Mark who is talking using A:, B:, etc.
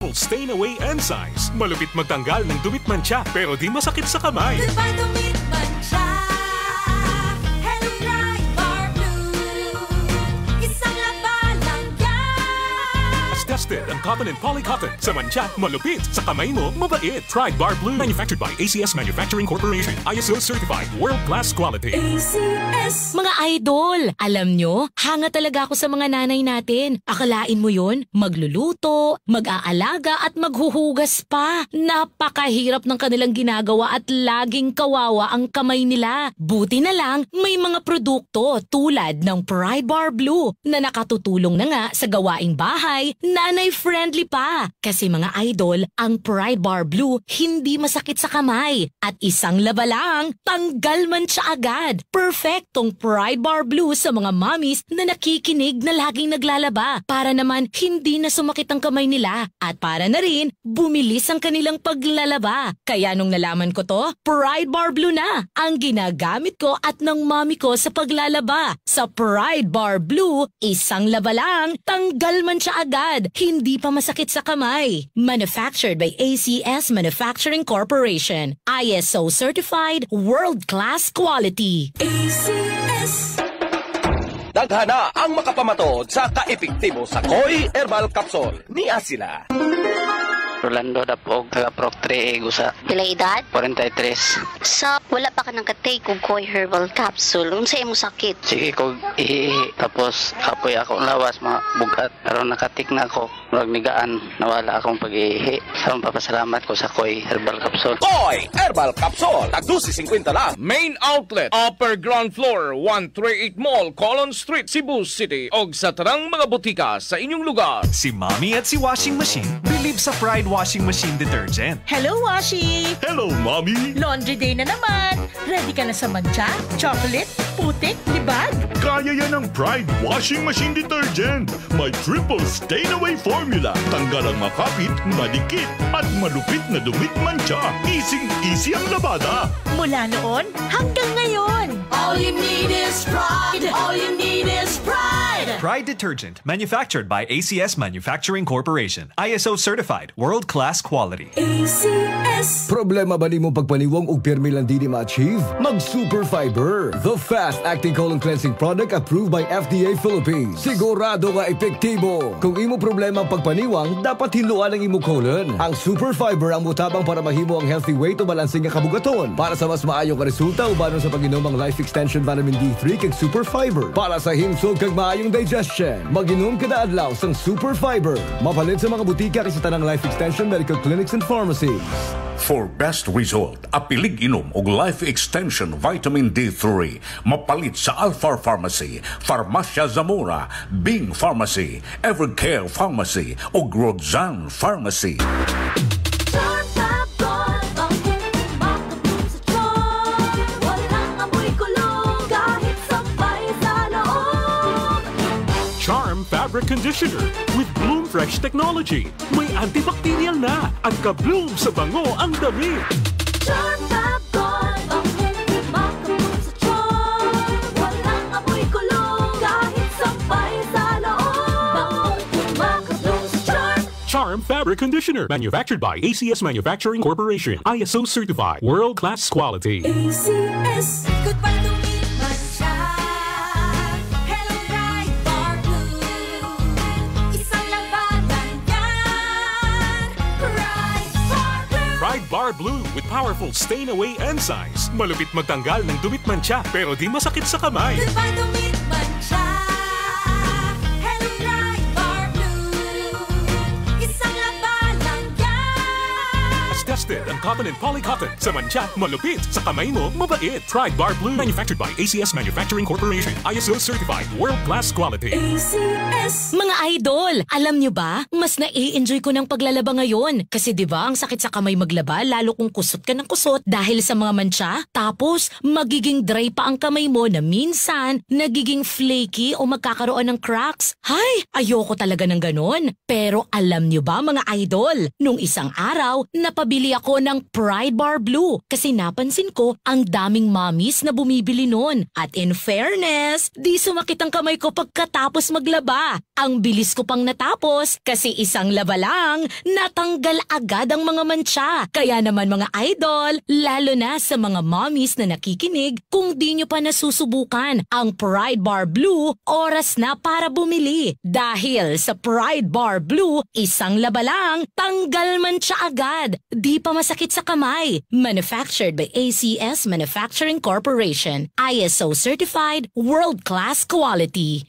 A: Stain away enzymes. Malupit magtanggal ng dumi't mantsa pero di masakit sa kamay.
B: Goodbye dumi't mantsa. Hello, Pride Bar Blue. Isang laba lang yan.
A: As tested on cotton and polycotton. Sa mantsa, malupit. Sa kamay mo, mabait. Pride Bar Blue. Manufactured by ACS Manufacturing Corporation. ISO certified. World-class quality.
B: ACS.
C: Mga idol, alam nyo, hanga talaga ako sa mga nanay natin. Akalain mo yon, magluluto, mag-aalaga at maghuhugas pa. Napakahirap ng kanilang ginagawa at laging kawawa ang kamay nila. Buti na lang, may mga produkto tulad ng Pride Bar Blue na nakatutulong na nga sa gawaing bahay, nanay-friendly pa. Kasi, mga idol, ang Pride Bar Blue hindi masakit sa kamay. At isang laba lang, tanggal mantsa agad. Perfectong Pride Bar Blue sa mga mommies na nakikinig na laging naglalaba para naman hindi na sumakit ang kamay nila at para na rin bumilis ang kanilang paglalaba. Kaya nung nalaman ko to, Pride Bar Blue na ang ginagamit ko at ng mommy ko sa paglalaba. Sa Pride Bar Blue, isang laba lang, tanggal mantsa agad, hindi pa masakit sa kamay. Manufactured by ACS Manufacturing Corporation. ISO certified, world-class quality.
B: ACS.
D: Daghana ang makapamatod sa kaepektibo sa Koi Herbal Capsule. Nia sila.
E: Rolando Dapog, taga Prok 3 Gusa.
F: Pila edad?
E: 43.
F: Sa wala pa ka nang ka-take og Koi Herbal Capsule, unsa imong sakit?
E: Sige ko ihi, tapos kapoy ako lawas mga bugat. Pero naka-take na ako, murag nigaan, nawala akong pag-iihi. Sa papasalamat ko sa Koi Herbal Capsule.
D: Koi Herbal Capsule. Tag 12.50 lang.
G: Main outlet, upper ground floor, 138 Mall, Colon Street, Cebu City. Og sa tanang mga botika sa inyong lugar.
H: Si Mommy at si Washing Machine believe sa Pride Washing Machine Detergent.
I: Hello, Washi!
J: Hello, Mommy!
I: Laundry day na naman! Ready ka na sa mantsa, chocolate, putik, libag?
J: Kaya yan ng Pride Washing Machine Detergent. May triple stain-away formula. Tanggal ang makapit, madikit, at malupit na dumi't mantsa. Easy-easy ang labada.
I: Mula noon hanggang ngayon!
B: All you need is Pride. All you need is Pride.
H: Pride Detergent, manufactured by ACS Manufacturing Corporation. ISO certified, world-class quality.
B: ACS.
K: Problema ba nimo pagpaniwang og pirmi lang dili ma-achieve? Mag Super Fiber, the fast-acting colon cleansing product approved by FDA Philippines. Sigurado nga epektibo. Kung imo problema ang pagpaniwang, dapat hinluan ang imo colon. Ang Super Fiber ang mutabang para mahimo ang healthy weight o balansing nga kabugaton. Para sa mas maayo nga resulta, ubanon sa pag-inom ang Life Extension Vitamin D3 kag Super Fiber. Para sa himsog kag maayong digestion, mag-inom kada adlaw sang Super Fiber. Mapalit sa mga butika kay sa tanang Life Extension Medical Clinics and Pharmacies.
L: For best result, apilig inom og Life Extension Vitamin D3. Mapalit sa Alpha Pharmacy, Farmacia Zamora, Bing Pharmacy, Evercare Pharmacy ug Roxanne Pharmacy.
B: Charm Fabcon, bangong kumakabloom sa charm. Walang amoy kulog kahit sampay sa loob.
A: Charm Fabric Conditioner with Bloom Fresh Technology. May antibacterial na at ka-bloom sa bango ang damit.
B: Charm Fabcon, bangong kumakabloom sa charm. Walang amoy kulog kahit sampay sa loob. Bangong kumakabloom sa charm.
A: Charm Fabric Conditioner. Manufactured by ACS Manufacturing Corporation. ISO certified. World-class quality.
B: ACS. Goodbye dumi't mantsa. Hello, Pride Bar Blue. Isang labanan yan. Pride Bar Blue.
A: Pride Bar Blue with powerful stain-away enzymes. Malupit magtanggal ng dumi't mantsa pero di masakit sa kamay.
B: Goodbye dumi't mantsa. Hello, Pride Bar Blue. Isang labanan yan.
A: As tested on cotton and polycotton. Sa mantsa, malupit. Sa kamay mo, mabait. Pride Bar Blue. Manufactured by ACS Manufacturing Corporation. ISO certified. World-class quality.
B: ACS.
C: Mga idol, alam nyo ba, mas na-enjoy ko ng paglalaba ngayon. Kasi 'di ba ang sakit sa kamay maglaba lalo kung kusot ka ng kusot dahil sa mga mantsa. Tapos, magiging dry pa ang kamay mo na minsan nagiging flaky o magkakaroon ng cracks. Hay, ayoko talaga ng ganon. Pero alam nyo ba, mga idol, nung isang araw, napabili Bumili ako ng Pride Bar Blue kasi napansin ko ang daming mommies na bumibili nun. At in fairness, di sumakit ang kamay ko pagkatapos maglaba. Ang bilis ko pang natapos kasi isang laba lang, natanggal agad ang mga mantsa. Kaya naman, mga idol, lalo na sa mga mommies na nakikinig, kung di nyo pa nasusubukan ang Pride Bar Blue, oras na para bumili. Dahil sa Pride Bar Blue, isang laba lang, tanggal mantsa agad. Di pa masakit sa kamay. Manufactured by ACS Manufacturing Corporation. ISO certified, world-class quality.